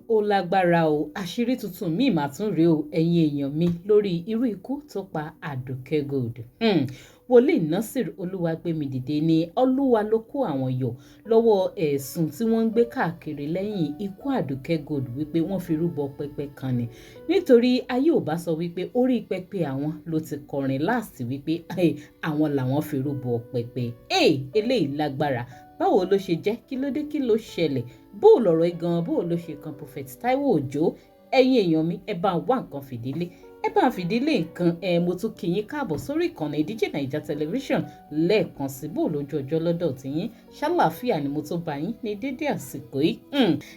Ó lágbára o. Àṣírí tuntun míì mà tún rèé o, ẹ̀yin èèyàn mi, lórí irú ikú tó pa Àdùkẹ́ Gold. Wòlíì Nasir Olúwàgbémidìde ní Olúwa ló kó àwọn yọ lọ́wọ́ ẹ̀sùn tí wọ́n ń gbé káàkiri lẹ́yìn ikú Àdùkẹ́ Gold, wípé wọ́n fi rúbọ pẹpẹ kan ni, nítorí ayé ò bá sọ wípé orí pẹpẹ àwọn ló ti kọrin last, wípé àwọn làwọn fi rúbọ pẹpẹ. Eléyìí lágbára. Báwo ló ṣe jẹ́? Kí ló dé? Kí ló ṣẹlẹ̀? Bó lọ̀rọ̀ gan, bó ló ṣe kan Prophet Taiwo Òjó? Ẹ̀yin èèyàn mi, ẹ bá wá nǹkan fìdílé, ẹ bá fìdílé nǹkan. Ẹ mo tún kí yín káàbọ̀ sórí ìkànnì Díjì Naija Television lẹ́ẹ̀kan sí. Bó lójú ọjọ́ lọ́dọ̀ tiyín? Ṣàlàáfíà ni mo tó bá yín ní dédé àsìkò yìí?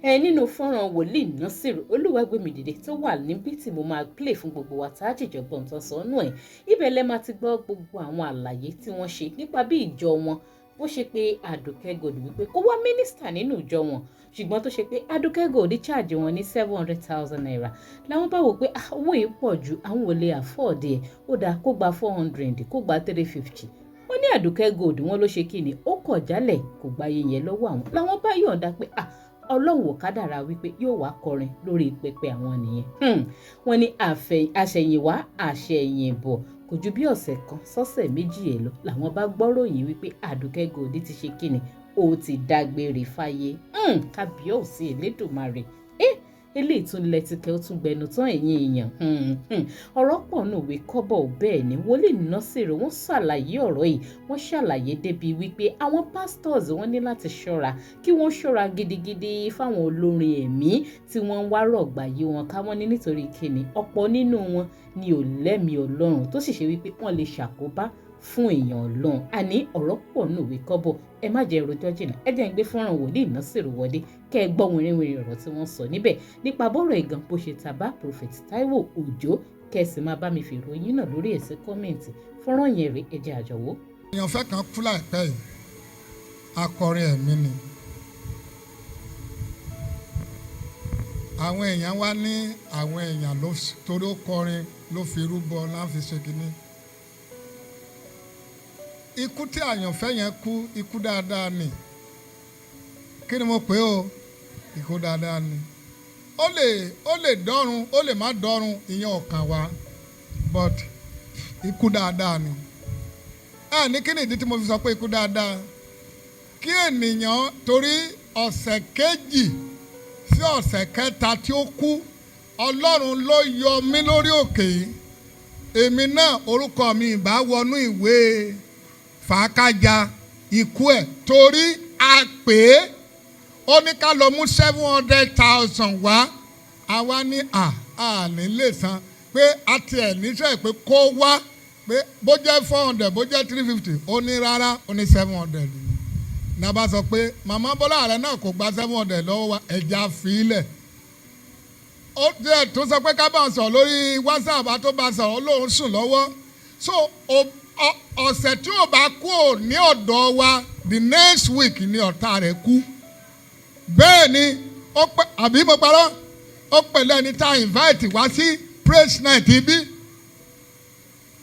Ẹ nínú fọ́nrán wòlíì Nasir Olúwàgbémidìde tó wà níbí tí mo máa play fún gbogbo wa tá a jìjọ gbọ́n tán sọ́nù ẹ̀, ibẹ̀ lẹ́ máa ti gbọ́ gbogbo àwọn àlàyé tí wọ́n ṣe nípa bí ìjọ wọn bó ṣe pé Àdùkẹ́ Gold wípé kó wá minister nínú ìjọ wọn, ṣùgbọ́n tó ṣe pé Àdùkẹ́ Gold charge wọn ní ₦700,000. Làwọn bá wò pé owó yìí pọ̀ ju, àwọn ò lè afford ẹ̀, ó dáa kó gba 400, kó gba 350. Wọ́n ní Àdùkẹ́ Gold wọn ló ṣe kí ni, ó kọ̀ jálẹ̀, kò gba iye yẹn lọ́wọ́ àwọn. Làwọn bá yọ̀ǹda pé Ọlọ́run ò kádàrá wípé yóò wá kọrin lórí pẹpẹ àwọn nìyẹn. Wọ́n ní àṣẹ̀yìnwá àṣẹ̀yìnbọ̀, kò ju bí ọ̀sẹ̀ kan sọ́sẹ̀ 2 ẹ̀ lọ, làwọn bá gbọ́ròyìn wípé Àdùkẹ́ Gold ti ṣe kíni, ó ti dágbére fáyé. Kábíyèsí Elédùmarè! Eléyìí tún lẹ́tìkẹ́, ó tún gbẹnu tán. Ẹ̀yin èèyàn, ọ̀rọ̀ pọ̀ nù wí kọ́bọ̀. Bẹ́ẹ̀ ni wòlíì Násìrì wọ́n ṣàlàyé ọ̀rọ̀ yìí. Wọ́n ṣàlàyé débi wípé àwọn pastors, wọ́n ní láti ṣọ́ra, kí wọ́n ṣọ́ra gidigidi fáwọn olórin ẹ̀mí tí wọ́n ń wá rọ̀gbà yí wọn ká. Wọ́n ní nítorí kíni, ọ̀pọ̀ nínú wọn ni ò lẹ́mìí Ọlọ́run, tó sì ṣe wípé wọ́n lè ṣàkóbá fún èèyàn Ọlọ́run. Àní ọ̀rọ̀ pọ̀ nù wí kọ́bọ̀. Ẹ má jẹ́ rojọ́ jìnnà, ẹ jẹ́ ń gbé fọ́nrán wòlíì Násìrì wọlé, kẹ́ ẹ gbọ́ wìnrìnwìnrìn ọ̀rọ̀ tí wọ́n sọ níbẹ̀ nípa bọ́rọ̀ ìgàn bó ṣe ta bá Prophet Taiwo Òjó, kẹ́ ẹ sì máa bá mi fi ìròyìn náà lórí ẹ̀ sí comment. Fọ́nrán yẹn rèé, ẹ jẹ́ àjọwọ́. Èèyàn fẹ́ kan kú láìpẹ́ yìí, akọrin ẹ̀mí ni. Àwọn èèyàn wá ní àwọn èèyàn ló torí ó kọrin ló fi rúbọ láfi ṣe kínní. Ikú tí àyànfẹ́ yẹn kú, ikú dáadáa ni. Kí ni mo pè ó? Ikú dáadáa ni. Ó lè dọ́run, ó lè má dọ́run, ìyẹn ò kàn wá, but ikú dáadáa ni. Ẹ ní kí ni ìdí tí mo fi sọ pé ikú dáadáa? Kí ènìyàn torí ọ̀sẹ̀ 2 sí ọ̀sẹ̀ 3 tí ó kú, Ọlọ́run ló yọ mí lórí òkè yìí. Èmi náà, orúkọ mi ìbá wọnú ìwé fàákájà ikú ẹ̀, torí a pè é, ó ní ká lọ mú 700,000 wá. Àwa ní à ní lè san, pé a tiẹ̀ níṣẹ́ pé kó wá, pé bó jẹ́ 400, bó jẹ́ 350. Ó ní rárá, ó ní 700 ni. Ní a bá sọ pé màmá Bọ́lá rẹ náà kò gba 700 lọ́wọ́ wa, ẹja fílẹ̀. Ó tiẹ̀ tó sọ pé ká bá sọ̀rọ̀ lórí WhatsApp, àtó bá sọ̀rọ̀, ó lóun sùn lọ́wọ́. So ọ̀sẹ̀ tí ò bá kú ò ní ọ̀dọ̀ wa, the next week ni ọ̀tá rẹ̀ kú. Bẹ́ẹ̀ ni ó pẹ́, àbí mo parọ́? Ó pẹ̀lú ẹni tá a invite wá sí praise night ibi.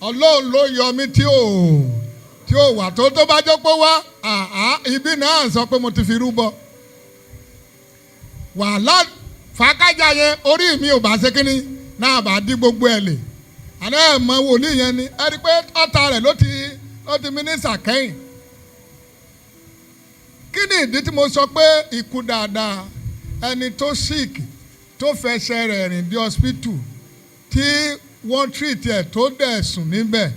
Ọlọ́run ló yọ mí tí ò wà tó bá jẹ́ pé wá àá ibi náà sọ pé mo ti fi rúbọ wàhálà fàákájà yẹn, orí mi ò bá ṣe kínní náà, bá dí gbogbo ẹ̀ lè. Àná ẹ̀ mọ wòlíì yẹn ni, ẹ rí i pé ọ̀tá rẹ̀ ló ti minister kẹ́yìn. Kí ni ìdí tí mo sọ pé ikú dáadáa? Ẹni tó sick, tó fẹsẹ̀ rẹ̀ rìn dé hospital, tí wọ́n treat ẹ̀, tó dẹ̀ sùn níbẹ̀,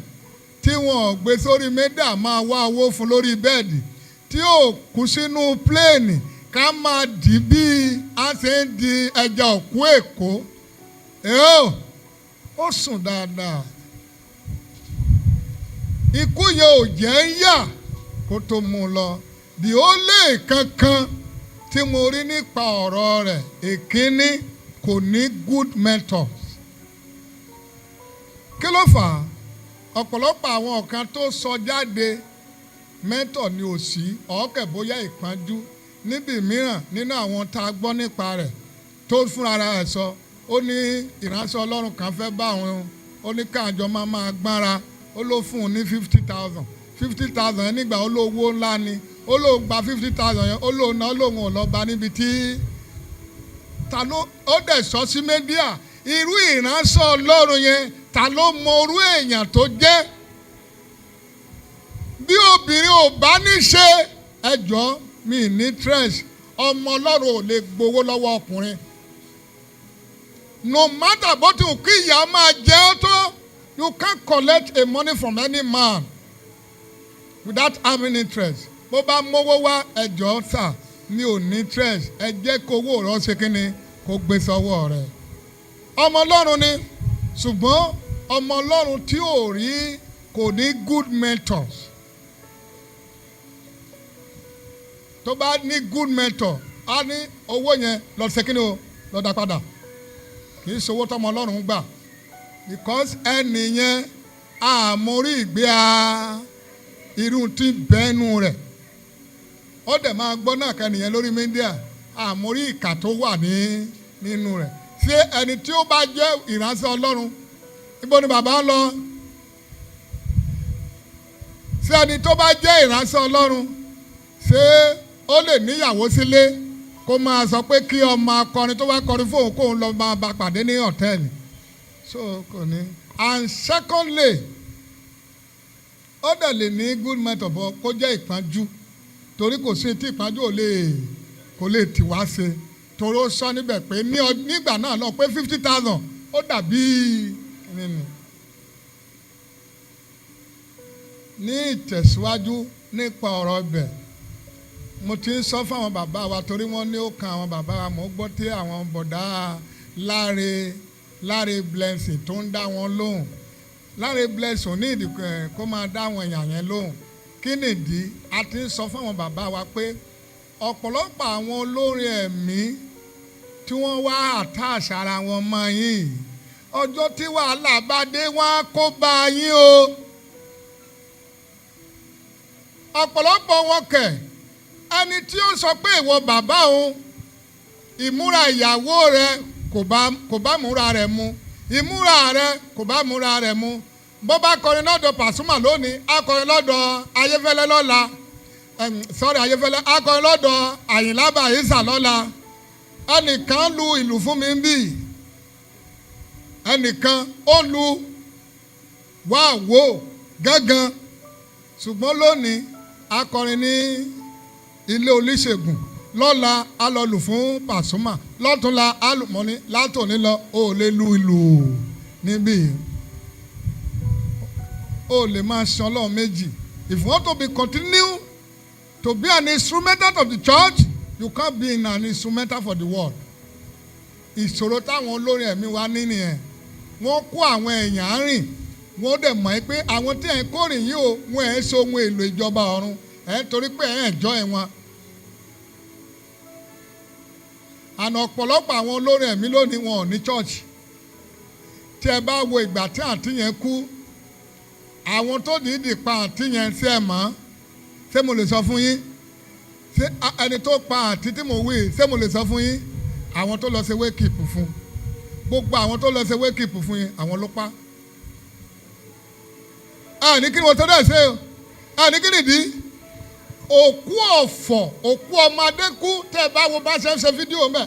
tí wọ́n gbé sórí mẹ́dà máa wá owó fún lórí bed, tí ò kú sínú plane ká máa dì bí a ṣe ń di ẹja òkú Èkó, ó sùn dáadáa. Ikú yẹn ò jẹ́ ń yà kó tó mú un lọ. The only kankan tí mo rí nípa ọ̀rọ̀ rẹ̀, èkíní, kò ní good mentors. Kí ló fà á? Ọ̀pọ̀lọpọ̀ àwọn kan tó sọ jáde, mentor ni ò sí ọ̀ọ́kẹ́, bóyá ìpọ́njú níbi mìíràn nínú àwọn tá a gbọ́ nípa rẹ̀ tó fúnra rẹ̀ sọ. Ó ní ìránṣẹ́ Ọlọ́run kan fẹ́ bá àwọn, ó ní káàjọ máa gbára, ó ló fún un ní 50,000. 50,000 yẹn nígbà ó ló owó ńlá ni. Ó lóun gba 50,000 yẹn, ó lóun náà lóun ò lọ bá níbi tí Ta ló ó dẹ̀ sọ sí media? Irú ìránṣẹ́ Ọlọ́run yẹn, ta ló mọ irú èèyàn tó jẹ́? Bí obìnrin ò bá ní ṣe ẹjọ́ mi ní interest, ọmọ Ọlọ́run ò lè gbowó lọ́wọ́ ọkùnrin, no matter bó ti wù kí ìyá máa jẹ ọ́ tó. You can't collect a money from any man without having interest. Bó bá mówó wá, ẹjọ́ sà, mi ò ní interest, ẹ jẹ́ kó owó rẹ̀ ṣe kí ni kó gbé sọ́wọ́ rẹ̀. Ọmọ Ọlọ́run ni, ṣùgbọ́n ọmọ Ọlọ́run tí ò rí, kò ní good mentors. Tó bá ní good mentor, á ní owó yẹn lọ ṣe kí ni o, lọ dá padà. Kì í ṣowó tọmọ Ọlọ́run gbà, because ẹnì yẹn àmórí ìgbé a irú tí bẹ́ẹ̀nu rẹ̀, ó dẹ̀ máa gbọ́ náà kẹ́nìyẹn lórí media, àmórí ìkà tó wà ní nínú rẹ̀. Ṣé ẹni tí ó bá jẹ́ ìránṣẹ́ Ọlọ́run, ibo ni bàbá ń lọ? Ṣé ẹni tó bá jẹ́ ìránṣẹ́ Ọlọ́run, ṣé ó lè níyàwó sílé, kó máa sọ pé kí ọmọ akọrin tó bá kọrin fóun, kóun lọ máa bá pàdé ní hòtẹ́ẹ̀lì? So kò ní. And secondly, ó dẹ̀ lè ní good mentor bọ́ kó jẹ́ ìpọ́njú, torí kò sí tí ìpọ́njú ò lè kò lè tì wá ṣe, torí ó sọ níbẹ̀ pé nígbà náà lọ pé 50,000 ó dàbí nínú. Ní ìtẹ̀síwájú nípa ọ̀rọ̀ ibẹ̀, mo ti ń sọ fáwọn bàbá wa, torí wọ́n ní ó kan àwọn bàbá wa. Mo gbọ́ tí àwọn bọ̀dá Láre, Láre Blessing, tó ń dá wọn lóhùn. Láre Blessing ní ìdí kó máa dá àwọn èèyàn yẹn lóhùn. Kí nìdí? A ti ń sọ fáwọn bàbá wa pé ọ̀pọ̀lọpọ̀ àwọn olórin ẹ̀mí tí wọ́n wá àtàṣà ara wọn mọ́ yín, ọjọ́ tí wàhálà bá dé, wọ́n á kó bá yín o. Ọ̀pọ̀lọpọ̀ wọn kẹ̀, ẹni tí ó sọ pé ìwọ bàbá òun, ìmúra ìyàwó rẹ kò bá múra rẹ mu, ìmúra rẹ kò bá múra rẹ mu. Bó bá kọrin lọ́dọ̀ Pasuma lónìí, á kọrin lọ́dọ̀ Ayéfẹ́lẹ́ lọ́la, sorry, Ayéfẹ́lẹ́, á kọrin lọ́dọ̀ Àyìnlá Barrister lọ́la. Ẹnìkan lu ìlù fún mi bí ẹnìkan ó lu wá wò gángan, ṣùgbọ́n lónìí akọrin ní ilé oníṣègùn, lọ́la á lọ lù fún Pasuma, lọ́túnla á lù mọ́ni. Látòní lọ, ó lè lu ìlù níbí, ó lè máa ṣan Ọlọ́run méjì. If you want to be continue to be an instrumental of the church, you can't be an instrumental for the world. Ìṣòro táwọn olórin ẹ̀mí wa ní nìyẹn. Wọ́n kó àwọn èèyàn rìn, wọ́n dẹ̀ mọ̀ ẹ́ pé àwọn tí ẹ̀ ń kórìn yìí o, wọ́n ẹ̀ ń ṣe ohun èlò ìjọba ọ̀run ẹ̀, torí pé ẹ̀ ń jọ ẹ̀ wọn. Àná ọ̀pọ̀lọpọ̀ àwọn olórin ẹ̀mí lónìí, wọn ò ní church. Tí ẹ bá wo ìgbà tí àǹtí yẹn kú, àwọn tó dìídì pa àǹtí yẹn sí ẹ̀ mọ́, ṣé mo lè sọ fún yín? Ṣé ẹni tó pa àǹtí tí mo wí, ṣé mo lè sọ fún yín? Àwọn tó lọ ṣe wake up fún, gbogbo àwọn tó lọ ṣe wake up fún yín, àwọn ló pa. Àní kí ni wọ́n tó dẹ̀ ṣe o? Àní kí nìdí? Òkú ọ̀fọ̀, òkú ọmọdé kú. Tẹ́ ẹ bá wo bá ṣe ń ṣe fídíò mẹ́,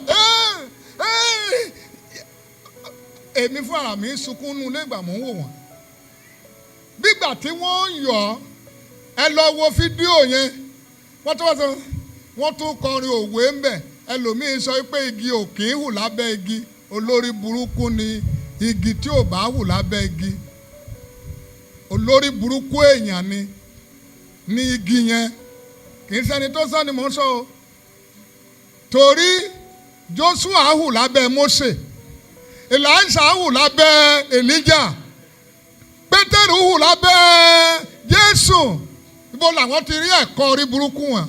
èmi fúnra mi ń sunkún nù lẹ́gbà mò ń wò wọ́n gbígbà tí wọ́n ń yọ̀. Ẹ lọ wo fídíò yẹn. Wọ́n tún wọ́n sọ, wọ́n tún kọrin òwe ń bẹ̀. Ẹlòmíín sọ pé igi ò kì í hù lábẹ́ igi. Olórí burúkú ni igi tí ò bá hù lábẹ́ igi. Olórí burúkú èèyàn ni ní igi yẹn. Kì í ṣẹni tó sọ ni mò ń sọ o, torí Joshua hù lábẹ́ Mósè, Èlíṣà hù lábẹ́ Èlíjà, Pétérù hù lábẹ́ Jésù. Ibo làwọn ti rí ẹ̀kọ́ orí burúkú wọn?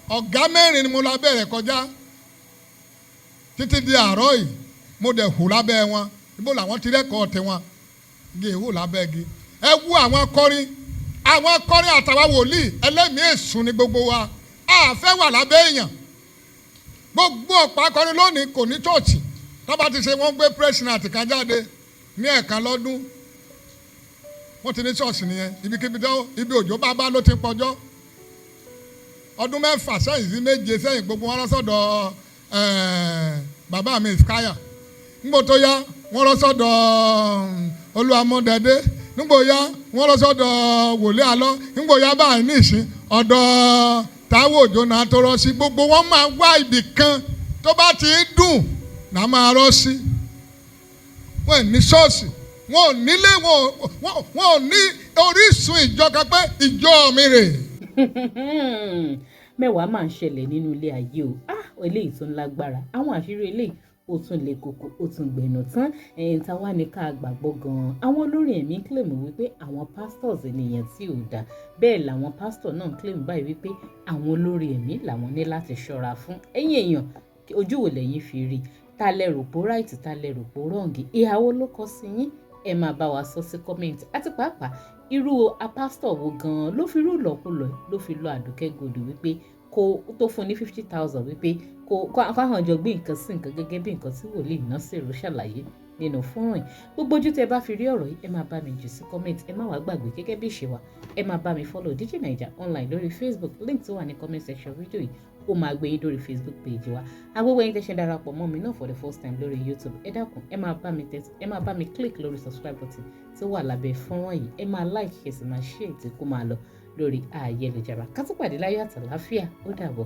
Ọ̀gá mẹ́rin ni mo lábẹ́ rẹ̀ kọjá títí di àárọ̀ yìí, mo dẹ̀ hù lábẹ́ wọn. Ibo làwọn ti rẹ́kọ̀ọ́ tiwọn? Igi hù lábẹ́ igi. Ẹ wú àwọn akọrin, àwọn akọrin àtàwọn wòlíì, ẹlẹ́mìí èṣù ni gbogbo wa. A fẹ́ wà lábẹ́ èèyàn. Gbogbo ọ̀pọ̀ akọrin lónìí kò ní chọ́ọ̀chì. Tọ́ba ti ṣe, wọ́n gbé president kan jáde ní ẹ̀ẹ̀kan lọ́dún, wọ́n ti ní ṣọ́ọ̀ṣì nìyẹn. Ibikíbi tó ibi òjò bá bá ló ti ń pọjọ́. Ọdún 6 sẹ́yìn sí 7 sẹ́yìn, gbogbo wọn lọ́sọ̀dọ̀. Bàbá mi Ìskáyà. Nígbà tó yá, wọ́n lọ sọ́dọ̀ Olúwamọ́dẹ́dẹ́. Nígbà yá, wọ́n lọ sọ́dọ̀ Wòlíì Alọ́. Nígbà yá báyìí nísìn, ọ̀dọ̀ Táíwò Òjó náà tó rọ́ sí. Gbogbo wọn máa wá ibì kan tó bá ti ń dùn náà máa rọ́ sí. Wọ́n ní ṣọ́ọ̀ṣì, wọn ò nílé, wọn ò ní orísun ìjọ kan pé ìjọ mi rè. Mẹ́wàá máa ń ṣẹlẹ̀ nínú ilé ayé o. Ah, eléyìí tún lágbára. Àwọn àṣírí eléyìí, ó tún le koko, ó tún gbẹ̀nà tán. Ẹ̀yìn tá wá ní ká gbàgbọ́ gan-an? Àwọn olórin ẹ̀mí claim wípé àwọn pastors ènìyàn tí ò dáa. Bẹ́ẹ̀ làwọn pastor náà claim báyìí wípé àwọn olórin ẹ̀mí làwọn ní láti ṣọ́ra fún. Ẹ̀yin èèyàn, ojú wo lẹ́yìn fi rí? Ta lẹ rò pé right? Ta lẹ rò pé wrong? Ìhàwó ló kọ sí yín? Ẹ máa bá wa sọ sí comment. Àti pàápàá, irú apásítọ̀ wo gan-an ló fi irú ìlọ́kulọ̀ ló fi lọ Àdùkẹ́ Gold wípé kó tó fún ní 50,000, wípé kó káwọn jọ gbé nǹkan sí nǹkan, gẹ́gẹ́ bí nǹkan tí Wòlíì Násìrò ṣàlàyé nínú fọ́nrán yìí? Gbogbo ojú tẹ bá fi rí ọ̀rọ̀ yìí, ẹ máa bá mi jù sí comment. Ẹ má wàá gbàgbé, gẹ́gẹ́ bí ìṣe wa, ẹ máa bá mi follow DJ Naija Online lórí Facebook. Link tó wà ní comment section fídíò yìí, ó máa gbé yín lórí Facebook page wa. Agbègbè yín tẹ́ ṣe darapọ̀ mọ́ mi náà for the first time lórí YouTube, ẹ dákun, ẹ máa bá mi click lórí subscribe button tó wà lábẹ́ fọ́nrán yìí. Ẹ máa like, ẹ sì máa share tí kó máa lọ lórí ayélujára. Ká tó pàdé láyọ̀ àtàláfíà, ó dàbọ̀.